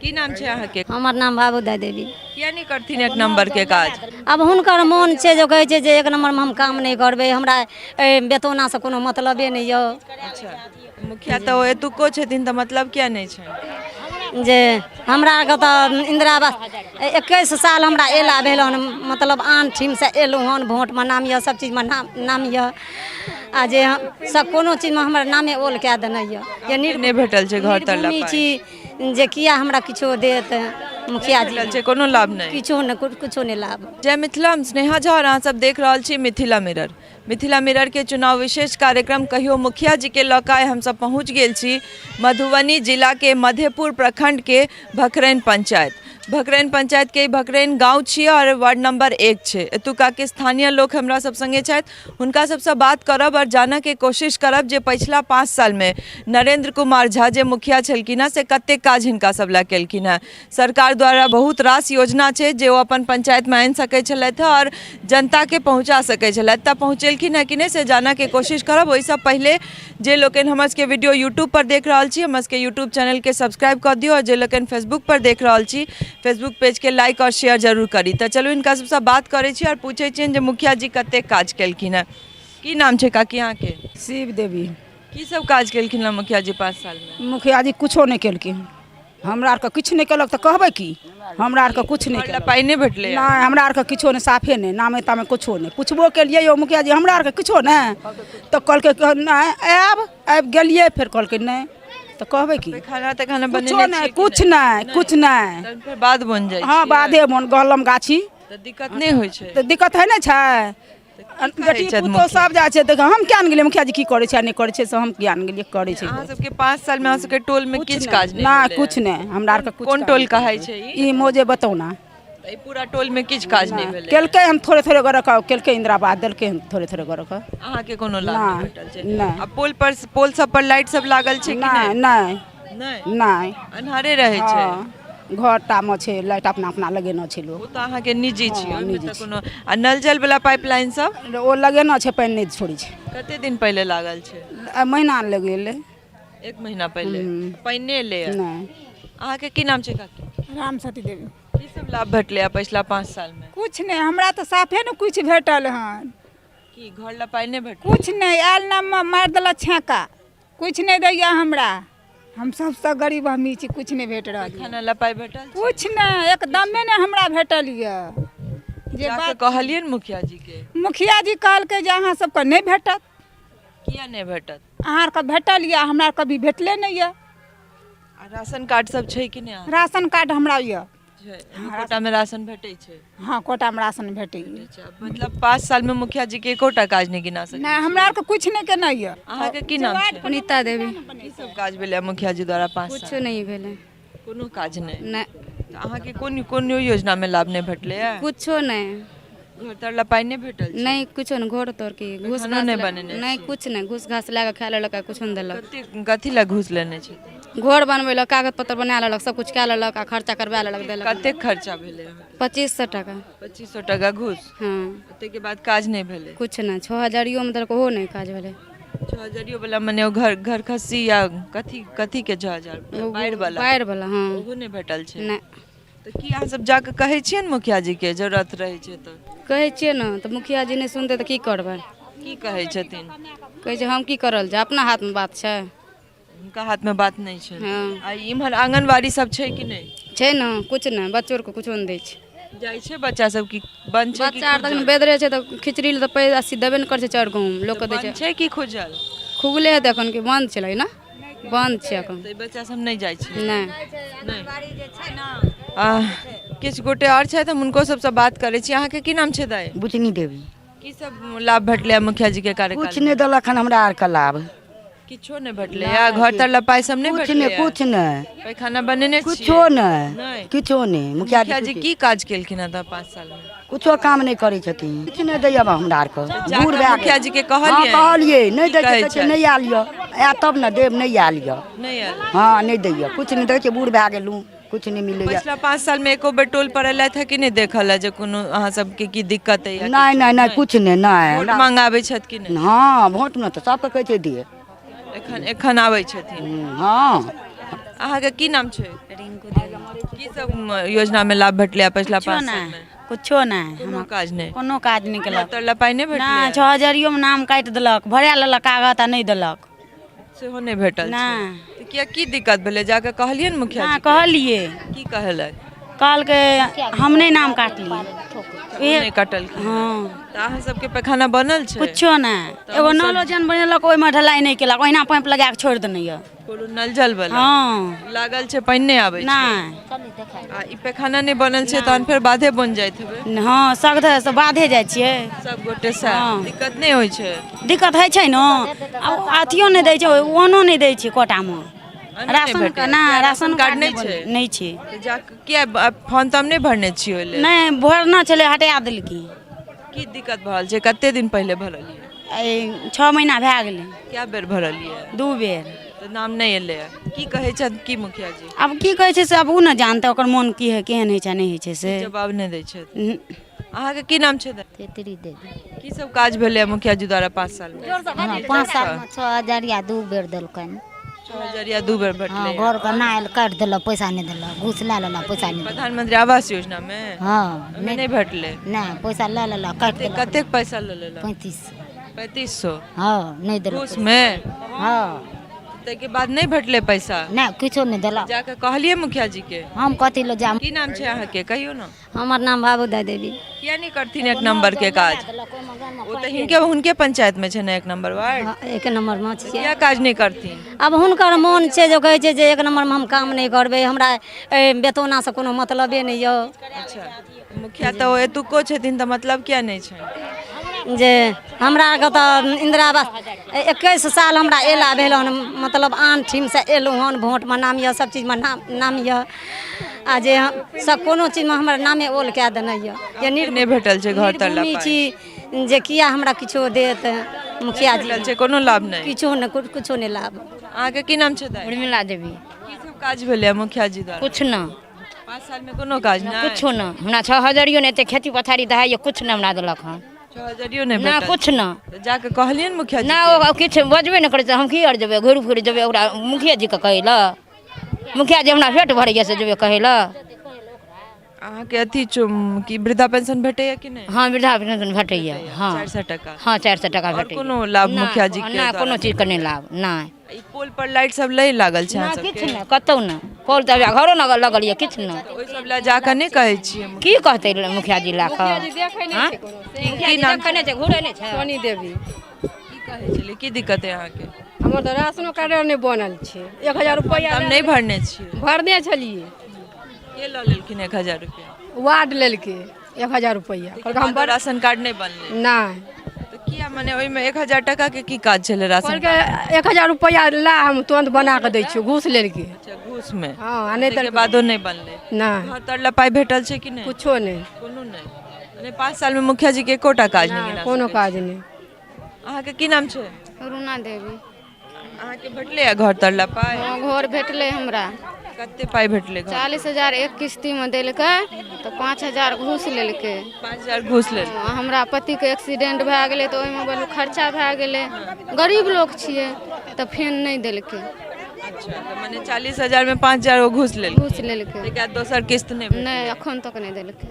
की नाम छै अहाँके? हमर नाम बाबूदाई देवी। किया नहि करथिन एक नंबर के काज? आब हुनकर मोन छै जे कहै छै जे एक नंबरमे हम काम नहि करबै, हमरा एहि बेतौनासँ कोनो मतलबे नहि यऽ। अच्छा, मुखिया तऽ ओ एतुको छथिन, तऽ मतलब किया नहि छै? जे हमरा आरके तऽ इन्दिरा आवास 21 साल हमरा अयला भेल हन, मतलब आन ठीमसँ एलहुँ हन, भोटमे नाम यऽ, सब चीजमे नाम नाम यऽ, आ जे सब कोनो चीजमे हमर नामे ओल कए देने यऽ जे नहि भेटल छै घर तर निर्भूमि छी जे किया हमरा किछो देत मुखिया जी? भेटल छै कोनो लाभ नहि? किछो नहि, किछो नहि लाभ। जय मिथिला, हम स्नेहा झा और अहाँ सब देख रहल छी मिथिला मिरर। मिथिला मिरर के चुनाव विशेष कार्यक्रम कहियो मुखिया जी के लऽ कऽ आइ हमसब पहुँच गेल छी मधुबनी जिला के मधेपुर प्रखंड के भखरैन पंचायत। भखरैन पंचायत के भखरैन गाँव छी और वार्ड नंबर 1 छै। एतुका के स्थानीय लोक हमरा सब संगे छथि, हुनका सबसँ बात करब और जानऽ के कोशिश करब जे पछिला 5 साल में नरेंद्र कुमार झा जे मुखिया छलखिन हँ से कतेक काज हिनका सब लए केलखिन हँ। सरकार द्वारा बहुत रास योजना छै जे ओ अपन पंचायतमे आनि सकै छलथि हँ आओर जनताके पहुँचा सकै छलथि, तऽ पहुँचेलखिन हँ कि नहि से जानऽके कोशिश करब। ओहिसँ पहिले जे लोकनि हमर सबके वीडियो यूट्यूबपर देख रहल छी, हमर सबके यूट्यूब चैनलके सब्सक्राइब कऽ दियौ, आओर जे लोकनि फेसबुकपर देख रहल छी, फेसबुक पेजके लाइक आओर शेयर जरूर करी। तऽ चलू हिनका सबसँ बात करै छी आओर पूछै छियनि जे मुखिया जी कतेक काज केलखिन हँ। की नाम छै काकी अहाँके? शिव देवी। की सब काज केलखिन हँ मुखिया जी 5 सालमे? मुखिया जी कुछो नहि केलखिन, हमरा आरके किछु नहि केलक तऽ कहबै की? हमरा आरके किछु नहि केलक। पाइ नहि भेटलै? नहि, हमरा आरके किछो नहि, साफे नहि, नामे तामे किछो नहि। पुछबो केलियै, यौ मुखिया जी, हमरा आरके किछो नहि? तऽ कहलकै नहि आयब, आबि गेलियै, फेर कहलकै नहि। तऽ कहबै की? खाना तऽ खाना कुछो नहि, किछु नहि, किछु नहि। फेर बाध बन जाइ? हँ, बाधे बन, गहलम गाछी। तऽ दिक्कत नहि होइ छै? तऽ दिक्कत होइ नहि छै, बेटी पुतोह सब जाइ छै। देख, हम किया ने गेलियै? मुखिया जी की करै छै आ नहि करै छै से हम किया ने गेलियै? करै छै। अहाँ सबके 5 सालमे अहाँ सबके टोलमे किछु काज नहि? नहि, किछु नहि हमरा आरके। कोन टोल कहै छै ई? मोजे बतौना। ई पूरा टोलमे किछु काज नहि भेलै? केलकै हम थोड़े थोड़े गोरे के केलकै, इंदिरा आवास देलकै हम थोड़े थोड़े गोरे के। अहाँके कोनो लाभ नहि भेटल छै? नहि। आ पोल पर, पोल सब पर लाइट सब लागल छै कि नहि? नहि नहि नहि, अन्हारे रहै छै। घर टा मे छै लाइट, अपना अपना लगेने छै लोक। ओ तऽ अहाँके निजी छी, ओहिमे तऽ कोनो। आ नल जल वाला पाइपलाइन सब? ओ लगेने छै, पानि नहि छोड़ै छै। कते दिन पहिले लागल छै? महीना लगेलै। 1 महीना पहिले पानि नहि एलैए? नहि। अहाँके की नाम छै काकी? राम सती देवी। की सब लाभ भेटलै पछिला 5 सालमे? कुछ नहि, हमरा तऽ साफे ने कुछ भेटल हन। की घर ला पाइ नहि भेटल? कुछ नहि आयल, नाममे मारि देलक छेका, कुछ नहि दैया हमरा। हम सबसँ गरीब हमही छी, कुछ नहि भेट रहल यऽ। खाना ला पाइ भेटल? कुछ नहि, एकदमे नहि हमरा भेटल यऽ। जे बात कहलियै ने मुखिया जी के? मुखिया जी कहलकै जे अहाँ सबके नहि भेटत। किया नहि भेटत? अहाँ आरके भेटल यऽ, हमरा आरके अभी भेटले नहि यऽ। आ राशन कार्ड सब छै कि नहि? राशन कार्ड हमरा यऽ। कोटामे राशन भेटै छै? हँ, कोटामे राशन भेटैए। मतलब 5 सालमे मुखिया जी के एकोटा काज नहि गिना सकै? नहि, हमरा आरके किछु नहि केनाइ यऽ। अहाँके की नाम छै? अनिता देवी। की सब काज भेलै मुखिया जी द्वारा 5 साल? कुछो नहि भेलै। कोनो काज नहि? नहि। तऽ अहाँके कोन कोन योजनामे लाभ नहि भेटलै? कुछो नहि। घर तर ला पाइ नहि भेटल? नहि, कुछो नहि। घर तर की घूस घास नहि बनेने? नहि, कुछ नहि। घूस घास लए कऽ खा लेलक आ कुछो नहि देलक। कते कथी लए घूस लेने छै? घर बनबै लए कागज पत्तर बना लेलक, सब कुछ कए लेलक आ खर्चा करवा लेलक, देलक। कतेक खर्चा भेलै? 2500 टाका। 2500 टाका घूस? हँ। ताहिके बाद काज नहि भेलै? कुछ नहि। 6 हजारियोमे देलक, ओहो नहि काज भेलै। 6 हजारियो वाला मने ओ घर घर खस्सी या कथी कथी के 6 हजार? बाढ़ि वाला? बाढ़ि वाला, हँ। ओहो नहि भेटल छै? नहि। तऽ की अहाँ सब जाकऽ कहै छियै ने मुखिया जी के, जरूरत रहै छै तऽ? कहै छियै ने, तऽ मुखिया जी नहि सुनतै तऽ की करबै? की कहै छथिन? कहै छै हम की करल जाय, अपना हाथमे बात छै? हुनका हाथमे बात नहि छै। हँ। आ इम्हर आंगनबाड़ी सब छै कि नहि? छै ने, कुछ नहि, बच्चो आरके कुछो नहि दै छै। जाइ छै बच्चा सब कि बंद छै? बच्चा आर तखन बेदरे छै तऽ खिचड़ी लए तऽ पैसा देबे नहि करै छै, चाउर गहूँम लोकके दै छै। छै कि खुजल? खुगले हेतै एखन कि बन्द छै ने, बन्द छै एखन। तऽ बच्चा सब नहि जाइ छै? नहि। किछु गोटे आओर छथि, हम हुनको सबसँ बात करै छी। अहाँके की नाम छै दाइ? बुचनी देवी। की सब लाभ भेटलै मुखिया जी के कार्यकाल? कुछ नहि देलक हन हमरा आरके लाभ। किछो नहि भेटलै? आ घर तर पाइ सब नहि भेटलै? कुछ नहि, कुछ नहि। पैखाना बनेने? कुछो नहि, किछो नहि। मुखिया जी की काज केलखिन हँ तऽ 5 साल मे? कुछो काम नहि करै छथिन, किछु नहि दैया हमरा आरके। बूढ़ भए मुखिया जी के कहलियै? कहलियै, नहि दै छै। नहि आयल यऽ, आयत तब ने देब। नहि आयल यऽ। नहि आयल? हँ, नहि दैया, किछु नहि दै छै। बूढ़ भए गेलहुँ, किछु नहि मिलैया। पछिला 5 साल मे एको बेर टोल पर एलथि है कि नहि देखल है जे कोनो अहाँ सबके की दिक्कत है? नहि नहि नहि, किछु नहि, नहि। वोट मांग आबै छथि कि नहि? हँ, वोट मे तऽ सबके कहै छै दे। एखन एखन आबै छथिन? हँ। अहाँके की नाम छै? रिंकू देवी। की सब योजना में लाभ भेटलै आ पछिला कुछो 5 साल नहि में? कुछो नहि। कोनो काज नहि? कोनो काज नहि केलक। तोरा पाइ नहि भेटलै? नहि, 6 हजरियोमे नाम काटि देलक, भरा लेलक कागज आ नहि देलक। सेहो नहि भेटल छै? नहि। तऽ किया, की दिक्कत भेलै? जाकऽ कहलियै ने मुखिया नहि जी के? कहलियै। की कहलक? कहलकै हम नहि नाम काटलियै। ओ नहि कटलखिन? हँ। तऽ अहाँ सबके पैखाना बनल छै? कुछो नहि। एगो नलो जन बनेलक, ओहिमे ढलाई नहि केलक, ओहिना पाइप लगा कऽ छोड़ि देने यऽ। कोनो नल जल वाला? हँ। लागल छै, पानि नहि आबै छै? नहि। आ ई पैखाना नहि बनल छै, तहन फेर बाधे बनि जाइत हेबै? हँ, सगधे से बाधे जाइ छियै सब गोटे से। हँ। दिक्कत नहि होइ छै? दिक्कत होइ छै ने, आ अथियो नहि दै छै, ओनो नहि दै छै कोटामे। नहि राशन भेटैए? नहि, किया, राशन कार्ड नहि छै? नहि छै। तऽ जा किया फॉर्म तम नहि भरने छियै ओहि लेल? नहि भरना छलै, हटा देलकै। की दिक्कत भऽ रहल छै? कते दिन पहिले भरलियै? एहि 6 महीना भए गेलै। कए बेर भरलियै? 2 बेर। तऽ नाम नहि एलै? की कहै छथि की मुखिया जी? आब की कहै छै से आब ओ ने जानतै, ओकर मोन की है, केहन होइ छै, नहि होइ छै से जवाब नहि दै छथि। अहाँके की नाम छै? तेतरी देवी। की सब काज भेलै मुखिया जी द्वारा 5 साल में? 5 साल में 6 हजरिया 2 बेर देलकनि। 6 हजरिया 2 बेर भेटलै? हँ, घर के नाल काटि देलक, पैसा नहि देलक, घूस लए लेलक, पैसा नहि देलक। प्रधानमंत्री आवास योजना में? हँ। ओहिमे नहि भेटलै? नहि, पैसा लए लेलक, काटि देलक। कतेक पैसा लऽ लेलक? 3500। 3500? हँ, नहि देलक। घूस में? हँ। ताहिके बाद नहि भेटलै पैसा? नहि, किछो नहि देलक। जाकऽ कहलियै मुखिया जी के? हम कथी लए जायब। की नाम छै अहाँके, कहियौ ने? हमर नाम बाबू दाइ देवी। किया नहि करथिन 1 नंबर के काज? ओ तऽ हिनके हुनके पंचायत में छै ने 1 नंबर वार्ड? 1 नंबर में छियै। किया काज नहि करथिन? आब हुनकर मोन छै जे कहै छै जे 1 नंबर में हम काम नहि करबै, हमरा बेतौना से कोनो मतलबे नहि यऽ। अच्छा, मुखिया तऽ ओ एतुको छथिन, तऽ मतलब किया नहि छै? जे हमरा आरके तऽ इन्दिरा आवास 21 साल हमरा अयला भेल हन, मतलब आन ठीमसँ एलहुँ हन, भोटमे नाम यऽ, सब चीजमे नाम नाम यऽ, आ जे सब कोनो चीजमे हमर नामे ओल कए देने यऽ। जे नहि भेटल छै घर तर निर्भूमि छी जे किया हमरा किछो देत मुखिया जी? भेटल छै कोनो लाभ नहि? किछो नहि, किछो नहि लाभ। अहाँके की नाम छै दाइ? उर्मिला देवी। की सब काज भेलै मुखिया जी द्वारा? कुछ न। 5 साल में कोनो काज नहि? कुछो न। हमरा 6 हजरियो नहि, एते खेती पथारी दहाइए, कुछ न हमरा देलक हन। 6 हजरियो नहि ना, भेटल? कुछ न। तऽ जाकऽ कहलियै ने मुखिया जी ना, के? ओ किछु बजबे नहि करै छै, हम की आर जेबै, घुरि फिर जेबै ओकरा मुखिया जी के कहै लए? मुखिया जी हमरा पेट भरैया से जेबै कहै लए? अहाँके अथी की वृद्धा पेंशन भेटैया कि नहि? हँ, वृद्धा पेंशन भेटैया। हँ। 400 टका? हँ, 400 टका आओर भेटैया। कोनो लाभ मुखिया जी के ना, द्वारा? कोनो चीजके नहि लाभ, नहि। ई पोल पर लाइट सब नहि लागल छै अहाँ ना, सबके? किछु नहि, कतहु नहि। पोल तऽ घरो न लगल यऽ, किछु नहि। ओहि सब लए जाकऽ नहि कहै छियै? की कहतै मुखिया जी लए कऽ? की नाम? देखै नहि छै, घुरै नहि छै। सोनी देवी। की कहै छलियै, की दिक्कत है अहाँके? हमर तऽ राशनो कार्ड नहि बनल छै, 1000 रुपैआ हम नहि भरने छियै। भरने छलियै। के लऽ लेलखिन 1000 रुपैआ? वार्ड लेलकै 1000 रुपैआ। कहलकै हम राशन कार्ड नहि बनलै? नहि। तऽ किया, मने ओहिमे 1000 टका के की काज छलै राशन? कहलकै 1000 रुपैआ ला, हम तुरंत बना कऽ दै छियौ। घूस लेलकै। अच्छा, घूस में? हँ, आ नहि ताहिके बादो नहि बनलै? नहि। घर तर लए पाइ भेटल छै कि नहि? कुछो नहि। कोनो नहि? मने 5 साल में मुखिया जी के एकोटा काज नहि गिना कोनो सकै काज छी? नहि। अहाँके की नाम छै? रुना देवी। अहाँके भेटलै घर तर लए पाइ? हँ, घर भेटलै हमरा। कते पाइ भेटलै घर? 40,000 एक किस्तीमे देलकै, तऽ 5,000 घूस लेलकै। 5,000 घूस लेलकै? हँ, हमरा पतिके एक्सीडेंट भए गेलै, तऽ ओहिमे बड़ खर्चा भए गेलै, गरीब लोक छियै, तऽ फेन नहि देलकै। अच्छा, तऽ मने 40,000 में 5,000 ओ घूस लेलकै? घूस लेलकै। ताहिके बाद दोसर किस्त नहि भेटलै? नहि, एखन तक नहि देलकै।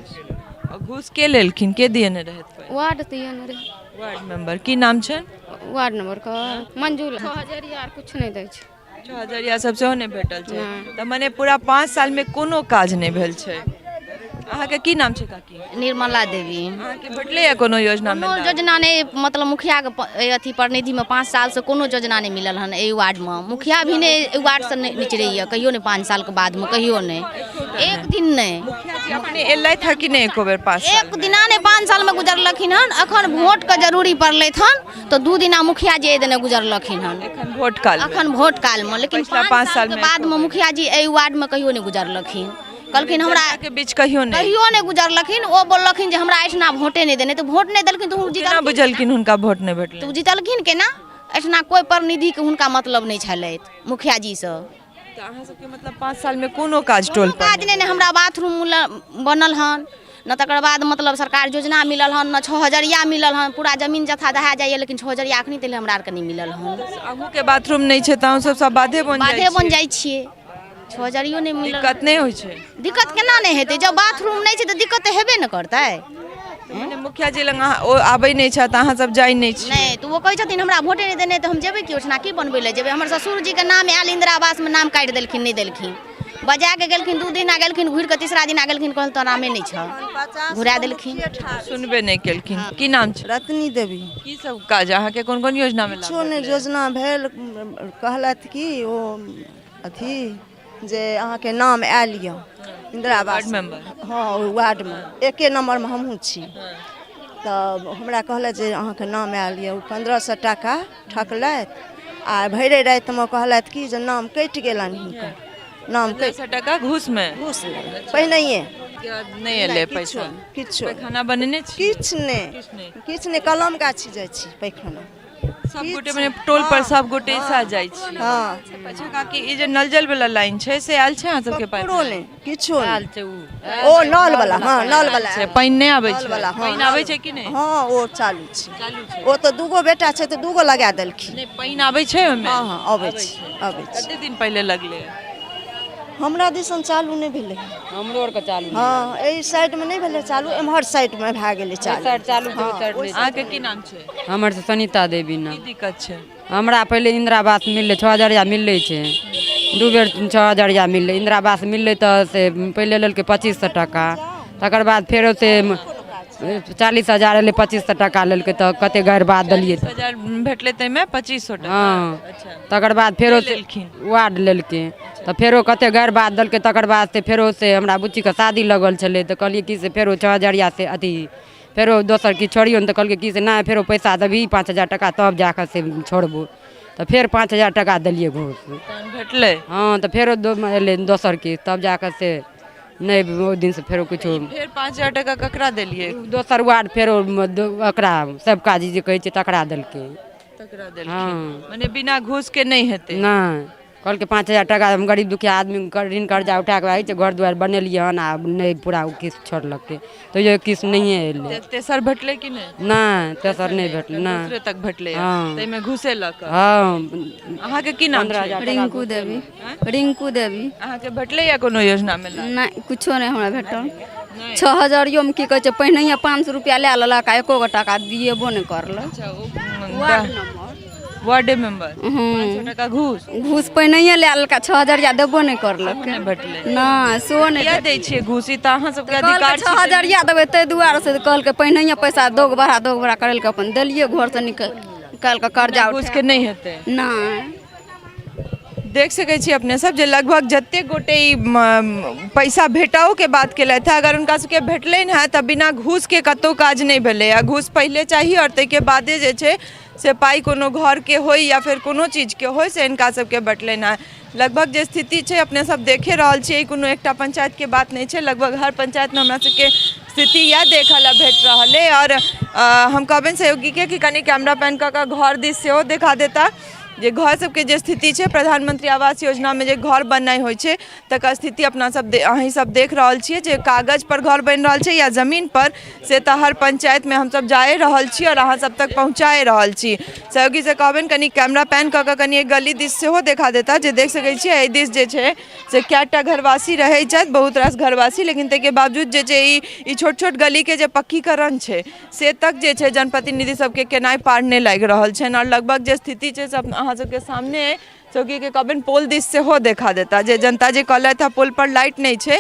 आ घूस के लेलखिन, के दियने रहैत पाइ? वार्ड दियने रहै। वार्ड मेंबर की नाम छै? वार्ड नंबर के मंजूल। 6 हजरिया आर किछु नहि दै छै। 6 हजरिया सब सेहो नहि भेटल छै? तऽ मने पूरा 5 साल में कोनो काज नहि भेल छै। अहाँके की नाम छै काकी? निर्मला देवी। अहाँके भेटलै कोनो योजना में? कोनो योजना नहि, मतलब मुखिया के अथी प्रतिनिधि में 5 साल से कोनो योजना नहि मिलल हन एहि वार्ड में। मुखिया भी नहि एहि वार्ड से निचरैया कहियो नहि, 5 साल के बाद में कहियो नहि, एक दिन नहि। मुखिया जी अपने एलथि हँ कि नहि एको बेर 5 साल? एक दिना नहि 5 साल में गुजरलखिन हन। अखन वोट के जरूरी पड़लै हन तऽ 2 दिना मुखिया जी एहि दिने गुजरलखिन हन। एखन वोट काल में? अखन वोट काल में, लेकिन 5 साल के बाद में मुखिया जी एहि वार्ड में कहियो नहि गुजरलखिन। कहलखिन हमरा के बीच कहियो नहि, कहियो नहि गुजरलखिन। ओ बोललखिन जे हमरा एहिठिना वोटे नहि देने, तऽ वोट नहि देलखिन तऽ ओ केना बुझलखिन हुनका वोट नहि भेटलै? तऽ ओ जीतलखिन केना? एहिठिना कोइ प्रतिनिधिके हुनका मतलब नहि छलथि मुखिया जीसँ। तऽ अहाँ सबके मतलब 5 साल में कोनो काज टोल पर काज नहि? हमरा बाथरूम बनल हन न, तकर बाद मतलब सरकार योजना मिलल हन न, 6 हजरिया मिलल हन। पूरा जमीन जथा दहा जाइए, लेकिन 6 हजरिया अखनी तक हमरा आरके नहि मिलल हन। अहूँके बाथरूम नहि छै तऽ अहूँ सब बाधे बन बाधे बन जाइ छियै। छओ हजारियो नहि मिलल। दिक्कत नहि होइ छै? दिक्कत केना नहि हेतै, जब बाथरूम नहि छै तऽ दिक्कत तऽ हेबे ने करतै। मने मुखिया जी लग अहाँ ओ आबै नहि छथि, अहाँ सब जाइ नहि छी? नहि तऽ ओ कहै छथिन हमरा भोटे नहि देने, तऽ हम जेबै की ओहिठिना, की बनबै लए जेबै? हमर ससुरजीके नाम आयल इन्दिरा आवासमे, नाम काटि देलखिन, नहि देलखिन। बजा के गेलखिन, 2 दिना गेलखिन, घुरि कऽ तीसरा दिना गेलखिन, कहल तो नामे नहि छौ, घुरा देलखिन। सुनबे नहि केलखिन। की नाम छै? रत्नी देवी। की सब काज अहाँके कोन कोन योजना मे? किछो नहि योजना भेल। कहलथि कि ओ अथी जे अहाँके नाम आयल यऽ इन्दिरा आवास मेंबर। हँ, ओहि वार्डमे एके नम्बरमे हमहूँ छी। तऽ हमरा कहलथि जे अहाँके नाम आयल यऽ। ओ 1500 टाका ठकलथि आ भरि रातिमे कहलथि कि जे नाम कटि गेलनि हिनकर नाम। 1500 टाका घूसमे? घूस पहिनहिए। नहि एलै पैसा? किछु। पैखाना बनेने छी? किछु नहि, किछु नहि। कलम गाछी जाइ छी पैखाना। सब गोटे मने टोल पर सब गोटे साथ जाइ छी? हँ। अच्छा काकी, ई जे नल जल वाला लाइन छै से आयल छै अहाँ सबके पाइप? ककरो नहि, किछो नहि। ओ नल वाला, हँ, नल वाला। छै, पानि नहि आबै नल छै? वाला, हँ। पानि आबै छै कि नहि? हँ, ओ चालू छै। ओ तऽ दूगो बेटा छै तऽ दूगो लगा देलखिन। नहि, पानि आबै छै ओहिमे? हँ हँ, अबै छै, अबै छै। कते दिन पहिले लगलै? हमरा दिसन चालू नहि भेलै। हमरो आरके चालू। हँ, एहि साइडमे नहि भेलै चालू, एम्हर साइडमे भए गेलै चालू। साइड चालू छै, ओहि साइड नहि। अहाँके की नाम छै? हमर से सनीता देवी नाम। की दिक्कत छै? हमरा पहिले इन्दिरा आवास मिललै, 6000 मिललै छै। 2 बेर 6000 मिललै। इन्दिरा आवास मिललै तऽ से पहिले लेलकै 2500 टाका, तकर बाद फेरो से 40,000 एलै, 2500 टाका लेलकै। तऽ कते गारि बाद देलियै। 40,000 भेटलै ताहिमे 2500 टाका? हँ। तकर बाद फेरो से लेलखिन? वार्ड लेलकै, तऽ फेरो कते गारि बाद देलकै। तकर बाद से फेरो से हमरा बुच्चीके शादी लगल छलै, तऽ कहलियै कि से फेरो 6000 से अथी फेरो दोसर कि छोड़ियौ ने। तऽ कहलकै कि से नहि, फेरो पैसा देबही 5000 टाका तब जाकऽ से छोड़बौ। तऽ फेर 5000 टाका देलियै घूस। तहन भेटलै? हँ, तऽ फेरो एलै दोसर किस्त, तब जाकऽ से नहि, ओहि दिनसँ फेरो किछो। फेर 5000 टाका ककरा देलियै? दोसर वार्ड फेरो ओकरा सबका जी जे कहै छै तकरा देलकै। तकरा देलखिन? हँ। मने बिना घूस के नहि हेतै? नहि, कहलकै 5000 टाका। हम गरीब दुखिया आदमी ऋण कर्जा उठा कऽ छै घर दुआरि बनेलियै हन, आब नहि पूरा ओ किस्त छोड़लकै, तैयो किस्त नहिए एलै। तेसर भेटलै कि नहि? नहि, तेसर नहि भेटलै, नहि। दूसरे तक भेटलै? हँ। ताहिमे घूसे लऽ कऽ? हँ। अहाँके की नाम छै? रिंकू देवी, रिंकू देवी। अहाँके भेटलै या कोनो योजना मे? नहि, कुछो नहि हमरा भेटल। 6000 मे की कहै छै, पहिनहिए 500 रुपया लए लेलक आ एको गो टाका दिएबो नहि करलक। वार्ड मेंबर 500 टाका घूस? घूस पहिनहिए लए लेलक, 6000 देबो नहि करलक। नहि भेटलै? नहि, सेहो नहि। किया दै छियै घूस? ई तऽ अहाँ सबके अधिकार कहलकै 6000 देबै, ताहि दुआरे से कहलकै। पहिनहिए पैसा दोग बढ़ा दोग बढ़ा करेलकै, अपन देलियै, घरसँ निकलि कऽ कर्जा। घूस के नहि हेतै? नहि। देख सकै छी अपने सब जे लगभग जतेक गोटे ई पैसा भेटाओके बात केलथि हँ, अगर हुनका सबके भेटलनि हँ तऽ बिना घूसके कतहु काज नहि भेलै। आ घूस पहिले चाही आओर ताहिके बादे जे छै से पाइ कोनो घरके होइ या फेर कोनो चीजके होइ, से हिनका सबके भेटलनि हँ। लगभग जे स्थिति छै अपने सब देखे रहल छियै। कोनो एकटा पंचायतके बात नहि छै, लगभग हर पंचायतमे हमरा सबके स्थिति इएह देखऽ लए भेट रहल अइ। आओर हम कहबनि सहयोगीके कि कनि कैमरा पैन कऽ कऽ घर दिस सेहो देखा देता जे घर सबके जे स्थिति छै। प्रधानमंत्री आवास योजनामे जे घर बननाइ होइ छै तकर स्थिति अपना सब अहीं सब देख रहल छियै जे कागज पर घर बनि रहल छै या जमीन पर, से तऽ हर पंचायतमे हमसब जाए रहल छी आओर अहाँ सब तक पहुँचाए रहल छी। सहयोगीसँ कहबनि कनि कैमरा पैन कऽ कऽ कनि गली दिस सेहो देखा देता जे देख सकै छियै एहि दिस जे छै से कएटा घरवासी रहै छथि, बहुत रास घरवासी, लेकिन ताहिके बावजूद जे छै ई छोट छोट गलीके जे पक्कीकरण छै से तक जे छै जनप्रतिनिधि सबके केनाइ पार नहि लागि रहल छनि। आओर लगभग जे स्थिति छै सब अहाँ सबके सामने अइ। चौकीके कहबनि पोल दिस सेहो देखा देता जे जनता जे कहलथि हँ पोल पर लाइट नहि छै,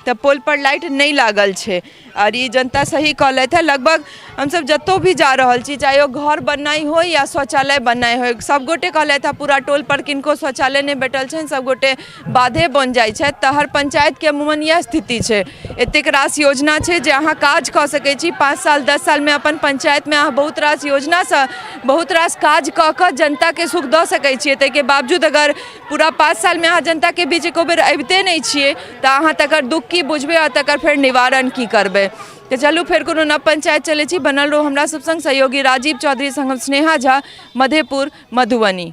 तऽ पोल पर लाइट नहि लागल छै आओर ई जनता सही कहलथि हँ। लगभग हमसब जतहु भी जा रहल छी, चाहे ओ घर बननाइ होइ या शौचालय बननाइ होइ, सबगोटे कहलथि हँ पूरा टोल पर किनको शौचालय नहि भेटल छनि, सबगोटे बाधे बनि जाइ छथि। तऽ हर पंचायतके अमूमन इएह स्थिति छै। एतेक रास योजना छै जे अहाँ काज कऽ सकै छी 5 साल 10 सालमे अपन पंचायतमे, अहाँ बहुत रास योजनासँ बहुत रास काज कऽ कऽ जनताके सुख दऽ सकै छियै। ताहिके बावजूद अगर पूरा 5 सालमे अहाँ जनताके बीच एको बेर अबिते नहि छियै तऽ अहाँ तकर दुःख की बुझबै आओर तकर फेर निवारण की करबै? तऽ चलू फेर कोनो नव पंचायत चलै छी। बनल रहू हमरा सब संग। सहयोगी राजीव चौधरी संग हम स्नेहा झा, मधेपुर, मधुबनी।